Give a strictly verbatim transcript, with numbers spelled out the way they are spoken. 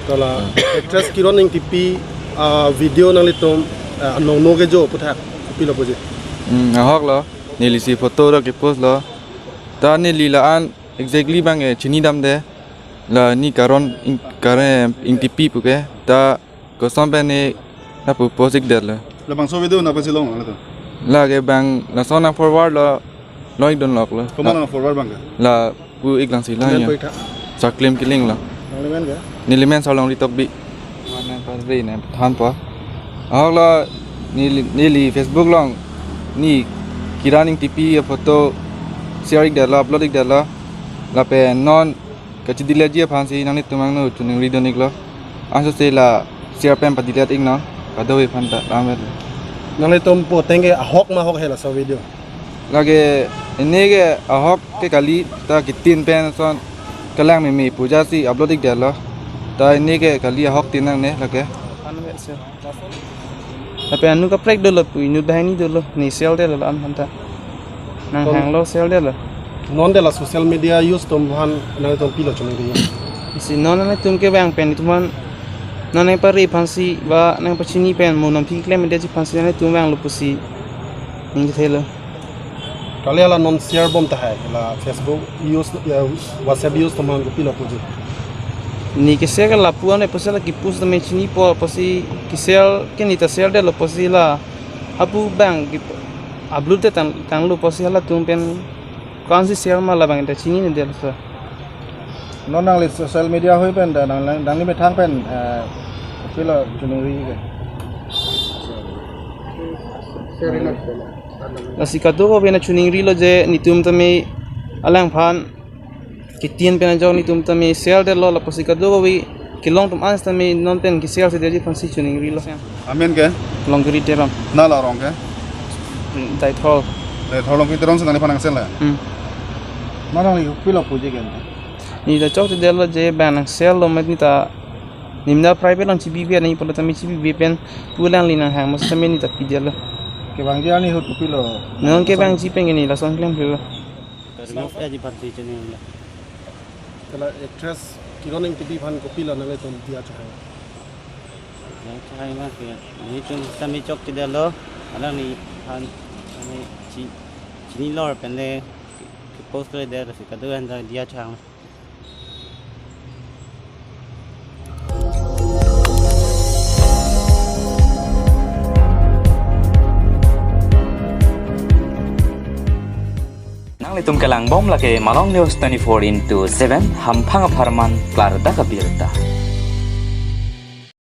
Hala actress Kiron Engtipi a video nanglitum, ah, nong no ke jo puthak kopilo puji. Hmm, ahok lo, neli si photo do ke-post lo. Ta neli la-an exactly bang e chini damde. La ne Kiron Eng-, Kiron Engtipi puke. Ta koson pen ne lapu post-ik detlo. Labangso video nangpasi long lo to. Lake bang lason nang forward lo, lo-ik dun lok lo. Komat nang forward bang ke? Lapu-ik lang si lang. Nang ya. Pu-ik tha. Sarklim Killing lo. Nangli men ke? Neli men Sarlongri Tokbi. Nang pari ne thanpo. Ahok lo neli, neli Facebook along ne Kiron Engtipi a photo share-ik detlo, upload-ik detlo. Lapen non kachideletji aphansi nanglitum angno choningri dun-iklo. Anso si la share pen padelet-ik non. Kadokave aphan ta lam vet. Nanglitum pu ateng ke ahok ma ahok he laso video? Lake ne ke ahok ke kali, ta kitin pen son kelang meme pu ajat si upload-ik detlo. Ta ne ke kali, ahok tin nangne lake. An vet sir. Lapen anu kaprek dolo pu inut banghini dolo, ne share detlo la-an aphan ta. Nang Ton- hanglo share detlo. Non de la social media use atum aphan nangtum kopilo choningri? Si non nangtum ke bang pen itum aphan, non nangpari aphansi ba nangpachini pen mo nangpi klemdetji aphansi nangtum vanglo pusi ning kethelo. Kali hala non share bom tahai la Facebook use, ya, WhatsApp use atum aphan kopilo puji? Ne ke share ke lapu-an pusi la ke-post tame chinipo pusi ke-share ke ne ta share detlo pusi la hapu bang ke upload det tang, tanglo pusi halatum pen ko-ansi share ma labang ta chinine detlo sir. Non nangli social media ahoi pen ta nang, nang, nangli methang pen, eh, kopilo choningri ke? Lasi kadokave nang choningrilo je netum tame alangphan kitin pen ajok netum tame share detlo, lapusi kadokave kelong atum an tame non pen ke-share si detji aphansi choningrilo. Amen ke? Longkiri Teron. Nangli arong ke? Deithor. Deithor Longkiri Teron si nangli aphan nang share lo? Hmm. Mane nangli kopilo puji ke? Ne ta chokche detlo je bang nang share lo, mat ne ta ne mena private along chibibe, ne pulo tame chibibe pen pu alangli nang hang mas tame ne ta pidetlo. Kevangji arni ahut kopilo? Non kevangji pen ke ne lason klemlo. Remove-etji aphansi chinilo. Hala actress Kiron Engtipi aphan kopilo nanglitum diya chehang? Diya chehang ma ke, netum tame chokche detlo, alangliphan, ane chi, chinilo pen le ke-post-le detlo si kadokave aphan ta diya chehang. Nanglitum kelang bom lake Malong News twenty-four into seven, hamphang apharman klardak abirta.